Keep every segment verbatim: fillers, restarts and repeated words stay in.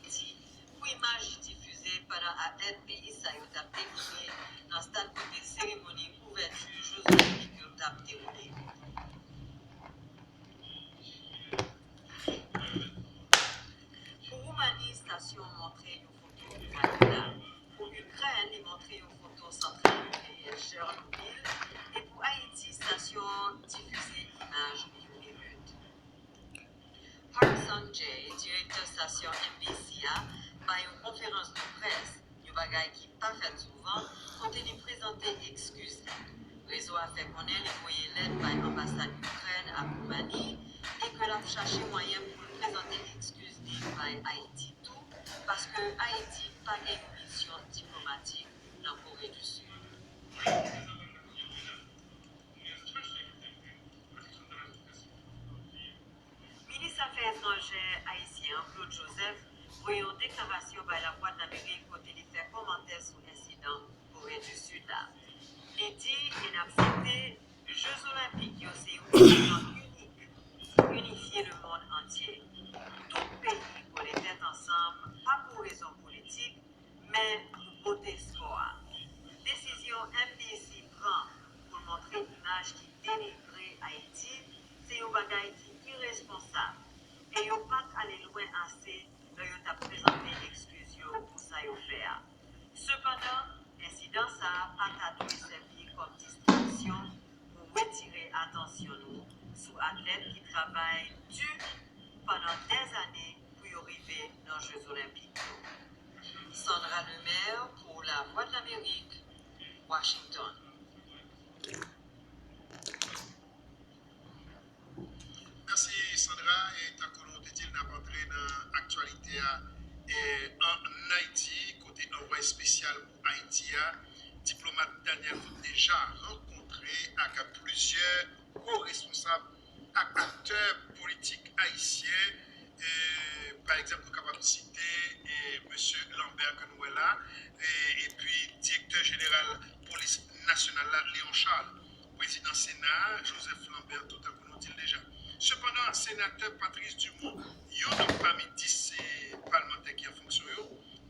Ayiti pou imaj difize pandan atlèt peyi sa yo t ap delivre nan stad kote seremoni ouvèti Jeux Olympiques yo t ap dewoule. Pou Woumani, estasyon montre yon foto Kanada. Pou Ikrèn, li montre yon foto Santral Nikleyè Chènobil. E pou Ayiti, estasyon difize imaj yon emeut. Park Sung-jae, direktè estasyon M B C a, bay yon konferans de près, yon bagay ki pa fèt souvan, kote li prezante ekskiz li. Rezo a fè konnen li voye lèt bay anbasad Ikrèn ak Woumani e ke l ap chache mwayen pou l prezante ekskiz li bay Ayiti tou, paske Ayiti pa gen yon misyon diplomatik nan Kore di Sid. Minis Afè Etranjè ayisyen an, Claude Joseph, voye yon deklarasyon bay Lavwadlamerik kote li fè kòmantè sou ensidan Kore di Sid la. Li di, e n ap site, Jeux Olympiques yo se yon evènman inik ki inifye lemonn antye. Tout peyi kole tèt ansanm, pa pou rezon politik, men pou bote espò a. Desizyon M B C pran pou l montre imaj ki denigre Ayiti se yon bagay ki iresponsab, e yo pa t ale lwen ase lè yo t ap prezante ekskiz yo pou sa yo fè a. Sepandan, ensidan sa a pa ta dwe sèvi kòm distraksyon pou retire atansyon nou sou atlèt ki travay di pandan dèzane pou yo rive nan Jeux Olympiques yo. Sandra Lemaire pou Lavwadlamerik, Washington. Mèsi, Sandra. E tankou nou te di l, n ap antre nan aktyalite a, e, ann Ayiti, kote anvwaye espesyal pou Ayiti a, diplomat Daniel Fontneja, rankontre ak plizyè wo responsab ak aktè politik ayisyen. E, pa egzanp, nou kapab site, e, mesye Lambert ke nou wè la, e, epi direktè jeneral polis nasyonal la, Léon Charles. Prezidan Sena a, Joseph Lambert, tou tankou nou di l deja. Sepandan, senatè Patrice Dumont, youn pami dis, e, palmantè ki an fonksyon yo,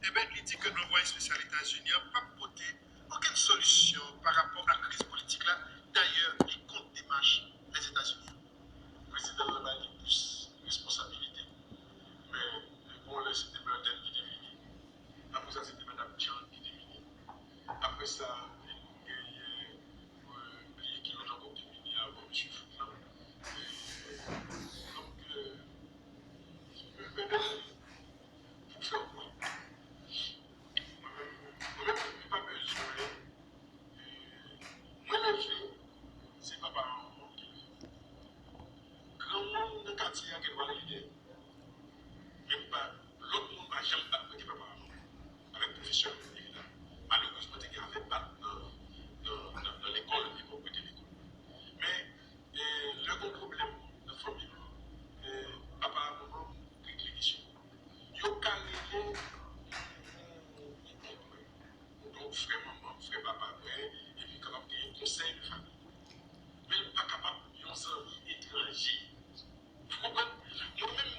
enben, li di ke anvwaye espesyal Etazini an p ap pote okenn solisyon pa rapò ak kriz politik la. Dayè, li kont demach Lèzetazini an. Prezidan an bay li plis responsabilite. Men, bon, lè se te Burton ki te vini. Apre sa, se te Madam Chan ki te vini. Apre sa, nou genyen, euh, bliye ki lòt ankò ki te vini avan Mesye Foot lan. E, donk, euh, mwen menm, pou fè w kwè, mwen menm, mwen menm, mwen pa bezwen, euh, mwen leve, se papa a manman m ki leve. Granmoun nan katye a gen dwa lidè. Men pa, lòt moun pa janm bat mwen ke papa a manman m. Avèk pwofesè yo, evidaman. Malerezman, te gen afè bat nan, nan, nan, nan lekòl, epòk mwen te lekòl. Men, e, lè gen pwoblèm nan fanmi m, e, papa a manman m regle kesyon. Yo ka rele yon, yon, yon onk mwen, yon frè manman m, frè papa mwen, epi kapab genyen konsèy de fanmi. Men l pa kapab yon zanmi etranje. Ou konprann? Mwen menm,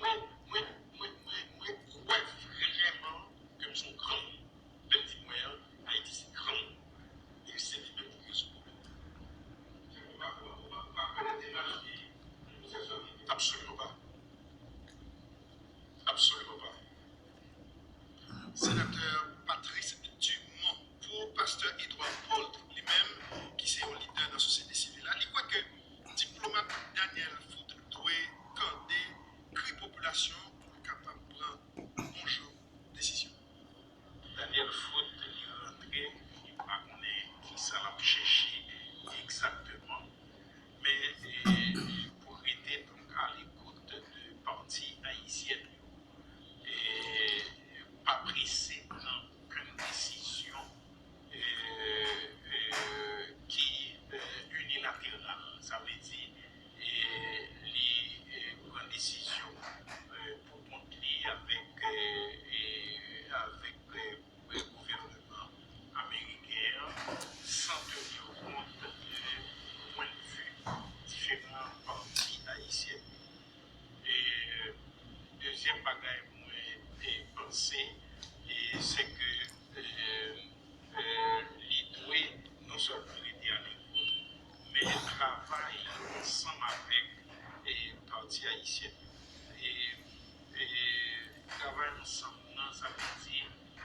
ansanm nan, sa vle di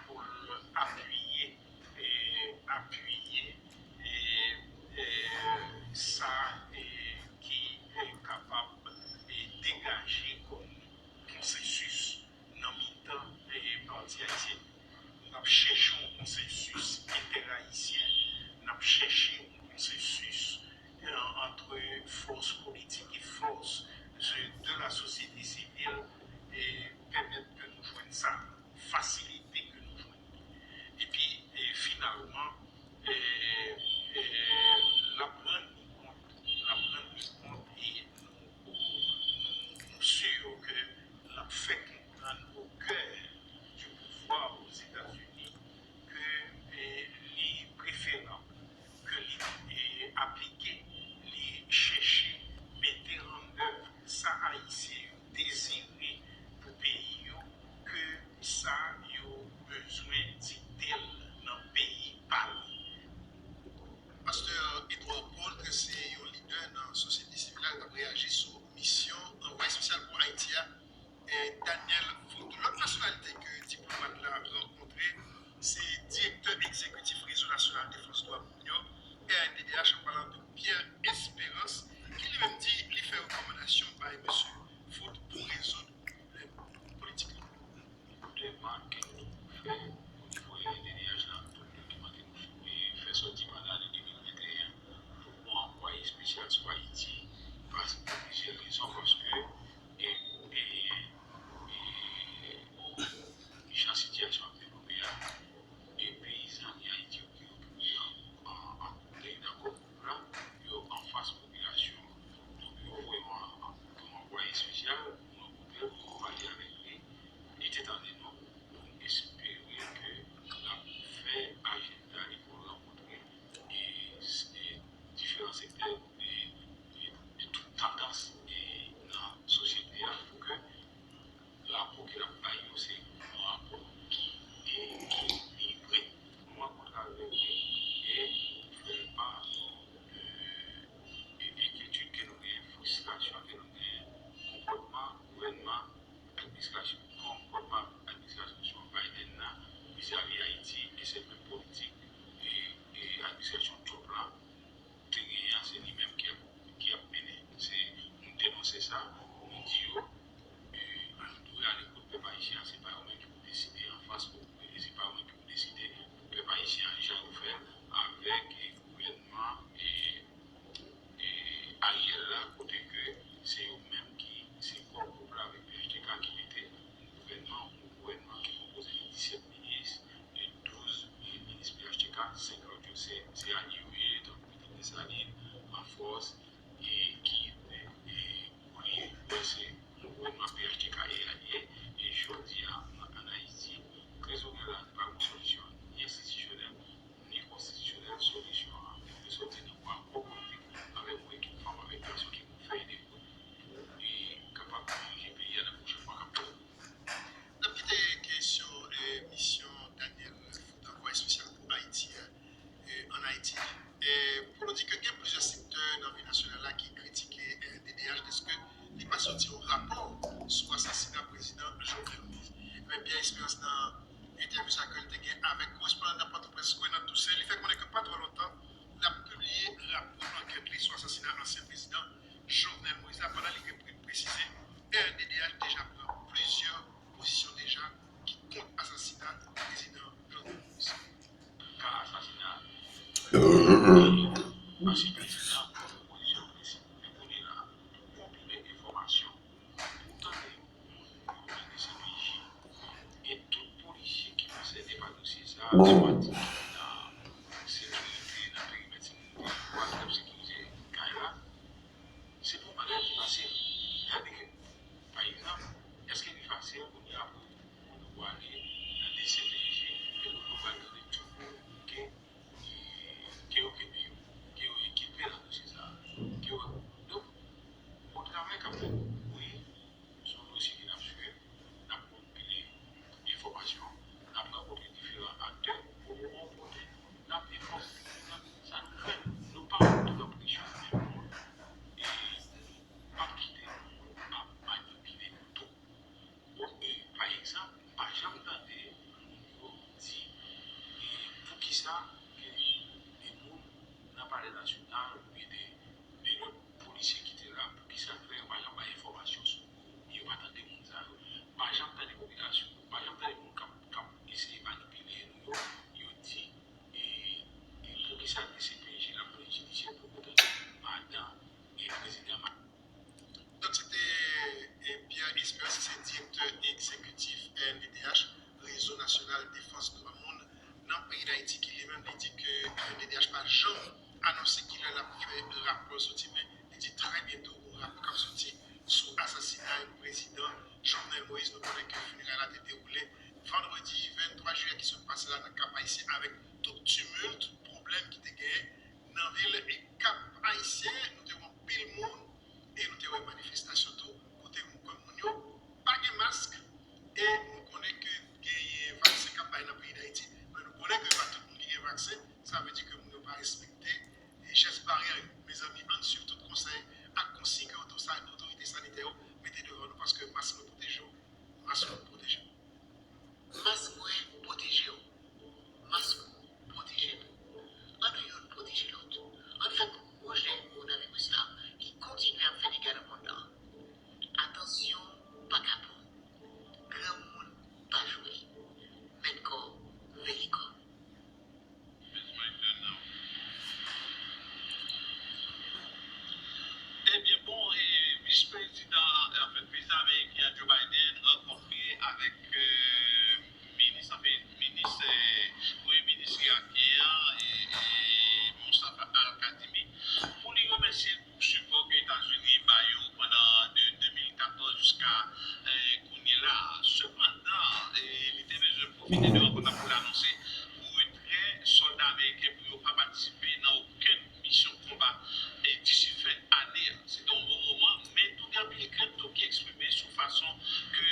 pou l apiye, e, apiye, e, e, sa, e, ki, e, kapab, e, degaje kòm konsensis nan mitan, e, pati ayisyen. N ap chèche yon konsensis entè-ayisyen, n ap chèche yon konsensis, e, ant fòs politik e fòs, e, de la sosyete sivil, e pèmèt ke nou jwenn sa, fasilite ke nou jwenn li. Epi, e, finalman, e, e, l ap rann li kont, l ap rann li kont, e nou, nou, nou si ke l ap fè konprann au cœur du pouvoir aux États-Unis ke, e, li preferab ke li, e, aplike, li chèche mete an èv sa Ayisyen yo dezire pou peyi yo ke sa yo bezwen dikte l nan peyi pa yo. Pastè Edouard Paul, ke se yon lidè nan sosyete sivil la, k ap reyaji sou misyon anvwaye espesyal pou Ayiti a, e, Daniel Foot. Lòt nasyonalite ke diplomat la rankontre, se direktè egzekitif Rezo Nasyonal Defans Dwa Moun yo, R N D D H, an palan de Pierre Espérance, ki li menm di li fè rekòmandasyon bay mesye Foot pou rezoud pwoblèm politik la. Demann ke nou fè o nivo R N D D H la, tout dokiman ke nou fè sòti pandan ane de mil venteyen pou yon anvwaye espesyal sou Ayiti, paske pou plizyè rezon, paske e, e, e, jan sitiyasyon ap devlope a, e peyizan ki Ayiti yo ki retwouve an, an, an, nan kò gwoup la, yo anfas popilasyon an. Donk, yo voye yon, yon anvwaye espesyal pou rankontre l, pou pale avèk li. Li te tande nou, nou espere ke l ap fè ajanda li pou l rankontre e, e diferan sektè e, e, e tout tandans e nan sosyete a pou ke rapò ke l ap bay yo se yon rapò ki ekilibre. Nou rankontre avèk li e nou fè l pa de e, enkyetid ke nou genyen, fristrasyon ke nou genyen, konpòtman gouvènman administrasyon, konpòtman administrasyon Biden nan vizavi Ayiti, e se menm politik e, e administrasyon Trump la te genyen an, se li menm ki ap, ki ap mennen. Se, nou denonse sa, nou di yo, e, nou dwe ale kot pèp ayisyen an, se pa yo menm ki pou deside anfas, e se pa yo menm ki pou deside pou pèp ayisyen an, jan yo fè avèk, e, gouvènman, e, e, Ariel la, kote ke se yo menm ki, se kò gwoup la avèk P H T K ki mete yon gouvènman, yon gouvènman ki konpoze de disèt minis, e douz minis P H T K, senk lòt yo se, se alye yo ye, tankou Minik Desalin, Lafòs, e ki, e, e, olye wè se yon gouvènman P H T K e alye, e jodi a, an, an Ayiti, kriz nou gen la, li pa gon solisyon ni enstitisyonèl, ni konstitisyonèl, solisyon an dwe soti nan yon akò politik avèk yon ekip fanm, avèk gason ki pou fè ede kout pou, e, kapab dirije peyi a nan pwochen mwa k ap vini. N ap kite kesyon, e, misyon Daniel Foot, anvwaye espesyal pou Ayiti a, e, ann Ayiti. E, pou nou di ke gen plizyè sektè nan vi nasyonal la ki kritike R N D D H dèske li pa soti yon rapò sou asasina prezidan Jovenel Moïse. Ebyen, Pierre Espérance nan entèvyou sa ke l te gen avèk korespondan nan Pòtoprens, Renan Toussaint, li fè konnen ke pa twò lontan, l ap pibliye rapò ankèt li sou asasina ansyen prezidan Jovenel Moïse la, pandan li gen pou l presize R N D D H deja pran plizyè pozisyon deja ki kont asasina prezidan Jovenel Moïse. Ka asasina ansyen prezidan pran yon pozisyon presi, men kounye la, pou konplete enfòmasyon, pou tande moun yo nan D C P J, e tout polisye ki konsène pa dosye sa a, swa di ki nan sekirite, nan perimèt sekirite, ou pa trap sekirite kay la, se pou bagay ki fasil. Gade, pa egzanp, èske li fasil kounye a pou moun yo ale nan D C P J e pou yo pral tande tout moun ke, ke yo kenbe yo, ke yo enkipe nan dosye sa a, ke yo, donk, gon travay k ap fèt. Wi, se yon dosye ke n ap swiv, n ap konpile enfòmasyon, n ap rankontre diferan aktè pou nou egzekitif R N D D H, Rezo Nasyonal Defans Dwa Moun nan peyi Dayiti, ki li menm li di ke R N D D H pa janm anonse kilè l ap fè rapò l soti, men li di trè byento yon rapò k ap soti sou asasinay prezidan Jovenel Moïse. Nou konnen ke fineray la te dewoule vandredi venntwa jiyè ki sot pase la nan Kap Ayisyen, avèk tout timil, tout pwoblèm ki te genyen nan vil Kap Ayisyen. Nou te wè anpil moun e nou te wè manifestasyon tou, kote moun, moun yo pa gen mask, e nou konnen ke genyen vaksen k ap bay nan peyi Dayiti, men nou konnen ke pa tout moun ki gen vaksen, sa vle di ke moun yo pa respekte jès baryè yo. Mezanmi, ann swiv tout konsèy ak konsiy ke oto-, sa-, otorite sanitè yo mete devan nou, paske mask mwen pwoteje w, mask mwen pwoteje w. Mask mwen pwoteje w. Mask ou pwoteje nou. Ann nou youn pwoteje lòt. Ann fè pwojè kowonaviris la ki kontinye ap fè dega nan mond lan. Atansyon pa kapon. Granmoun pa jwe. Mèt kò, veye kò. Ebyen, bon, e, vis prezidan, anfen, prezidan ameriken an, Joe Biden, rankontre avèk, e, minis, anfen, minis, e, premye minis irakyen an, e, e, Mustafa Al-Kadhimi, pou li remèsye l pou sipò ke Etazini ba yo pandan de de mil katòz jiska, e, kounye la. Sepandan, e, li te bezwen pwofite de rankont la pou l anonse retrè sòlda ameriken pou yo pa patisipe nan okenn misyon konba, e, disi fen ane a. Se te yon bon moman, men tou gen anpil krent tou ki eksprime sou fason ke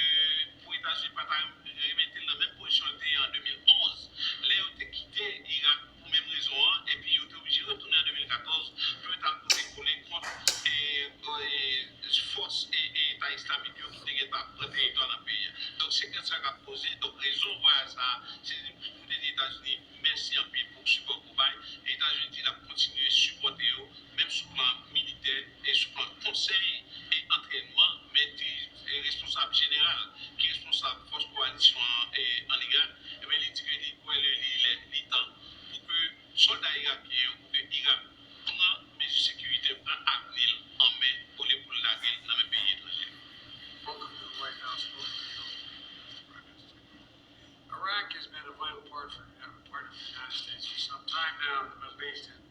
pou Etazini pa ta remete l nan menm pozisyon l te ye an de mil onz, lè yo te kite Irak pou menm rezon an, epi yo te oblije retounen an de mil katòz pou yo t al pote kole kont, e, e, fòs, e, e, Eta Islamik yo ki te gentan pran teritwa nan peyi a. Donk, se krent sa k ap poze. Donk, rezon vwayaj sa a, se pou te di Etazini mèsi anpil pou sipò ke w bay. E Etazini di l ap kontinye sipòte yo, menm sou plan militè e sou plan konsèy e antrènman, men di, e, responsab jeneral ki responsab fòs kowalisyon an, e, ann Irak, ebyen, li di ke li kwè li, li lè, li tan pou ke sòlda irakyen yo, pou ke Irak pran mezi sekirite, pran avni l an men, olye pou l lage l nan men peyi etranje. Welcome to the White House, President Prime Minister. Iraq has been a vital part for, uh, part of the United States for some time now in the Middle East, and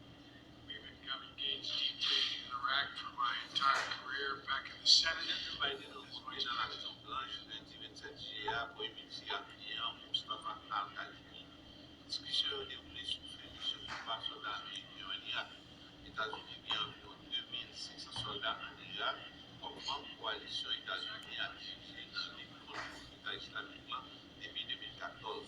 we've become engaged deeply in Iraq for my entire career back in the Senate. Joe Biden rankontre nan Lamezon Blanch lendi vennsèt jiyè a premye minis irakyen an, Mustafa Al-Kadhimi. Diskisyon yo dewoule sou fen misyon konba sòlda ameriken yo ann Irak. Etazini gen anviwon de mil senk san sòlda ann Irak kòm manm kowalisyon Etazini a dirije nan lit kont gwoup Eta Islamik lan depi de mil katòz.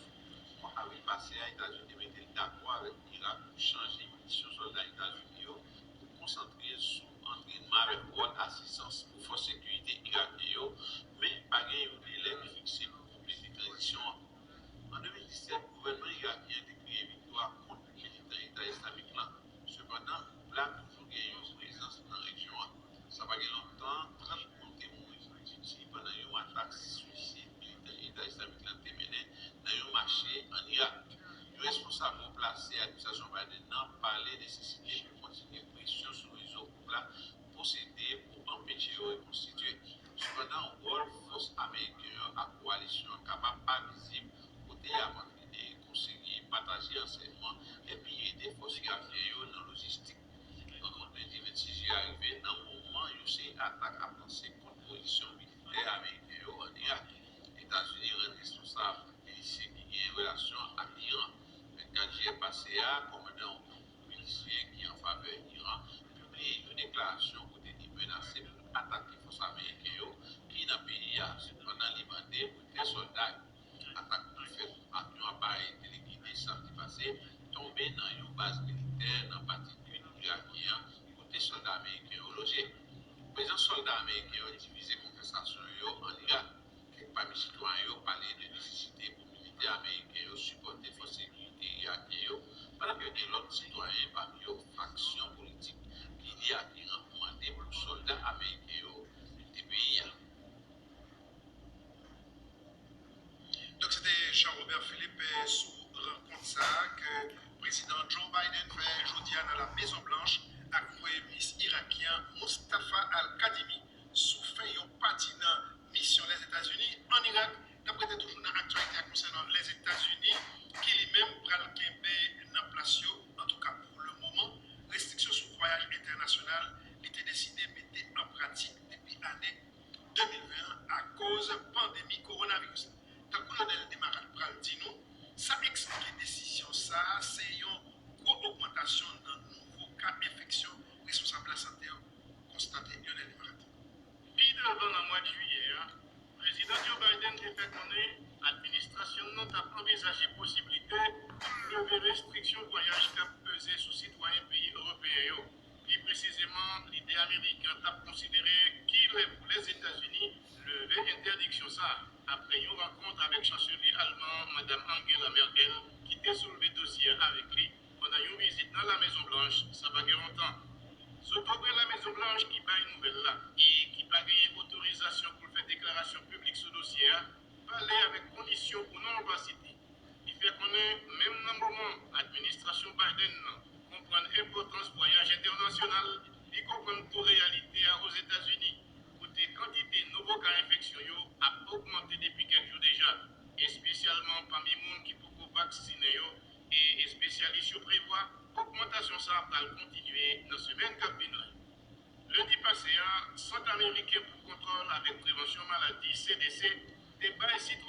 Mwa avril pase a, Etazini te mete l dakò avèk Irak pou chanje misyon sòlda Etazini yo pou konsantre sou antrènman avèk wòl asistans pou fòs sekirite irakyen yo, men pa gen yon delè ki fikse pou konplete tranzisyon an. An de mil disèt, gouvènman irakyen an te kriye viktwa kont militan Eta Islamik lan. Sepandan, gwoup la toujou gen yon prezans nan rejyon an. Sa pa gen lontan, trant moun te mouri pou piti pandan yon atak swisid militan Eta Islamik lan te mennen nan yon mache ann Irak. Yon responsab wo plase administrasyon Biden nan pale nesesite pou kontinye presyon sou rezo gwoup la posede pou anpeche yo rekonstitye. Sepandan, wòl fòs ameriken yo ak kowalisyon an kapab pa vizib kote y ap antrene, konseye, pataje ransèyman, epi ede fòs irakyen yo nan lojistik. Rankont lendi vennsis jiyè a rive nan moman yon seri atak ap lanse kont pozisyon militè ameriken yo ann Irak. Etazini rann responsab milisyen ki gen relasyon ak Iran. Vennkat jiyè pase a, kòmandan yon gwoup milisyen ki an favè Iran pibliye yon deklarasyon kote li menase pou atake fòs ameriken yo ki nan peyi a. Sepandan, li mande retè sòlda yo. Atak ki fèt ak yon aparèy telegide samdi pase tonbe nan yon baz militè nan pati sid irakyen an, kote sòlda ameriken yo loje. Prezans sòlda ameriken yo divize kontestasyon yo ann Irak. Kèk pami sitwayen yo pale de nesesite pou militè ameriken yo sipòte fòs sekirite irakyen yo, pandan ke gen lòt sitwayen, pami yo faksyon politik ki li ak Iran, mande pou sòlda ameriken yo kite peyi a. Donk, se te Jean Robert Philippe, eh, sou rankont sa a ke prezidan Joe Biden fè jodi a nan La Mezon Blanch ak premye minis irakyen an Mustafa Al-Kadhimi sou fen yon pati nan misyon Lèzetazini ann kowonaviris la. Tankou Lionel Desmarattes pral di nou, sa eksplike desizyon sa a se yon gwo ogmantasyon nan nouvo ka enfeksyon responsab lasante yo konstate. Lionel Desmarattes. Pi devan nan mwa jiyè a, Prezidan Joe Biden te fè konnen administrasyon l nan t ap anvizaje posiblite pou l leve restriksyon vwayaj k ap peze sou sitwayen peyi ewopeyen yo. Pi presizeman, lidè ameriken an t ap konsidere kilè pou Lèzetazini leve entèdiksyon sa a, apre yon rankont avèk chanselye alman an, Madam Angela Merkel, ki te soulve dosye a avèk li pandan yon vizit nan Lamezon Blanch, sa pa gen lontan. Sot vre, Lamezon Blanch ki bay nouvèl la e ki pa genyen otorizasyon pou l fè deklarasyon piblik sou dosye a, pale avèk kondisyon pou non l pa site. Li fè konnen, menm nan moman administrasyon Biden nan konprann enpòtans vwayaj entènasyonal, li konprann tou reyalite a Ozetazini, kote kantite nouvo ka enfeksyon yo ap ogmante depi kèk jou deja, espesyalman pami moun ki poko vaksinen yo, e espesyalis yo prevwa ogmantasyon sa a pral kontinye nan semèn k ap vin la. Lendi pase a, Sant Ameriken pou Kontwòl avèk Prevansyon Maladi, C D C, te bay sitwayen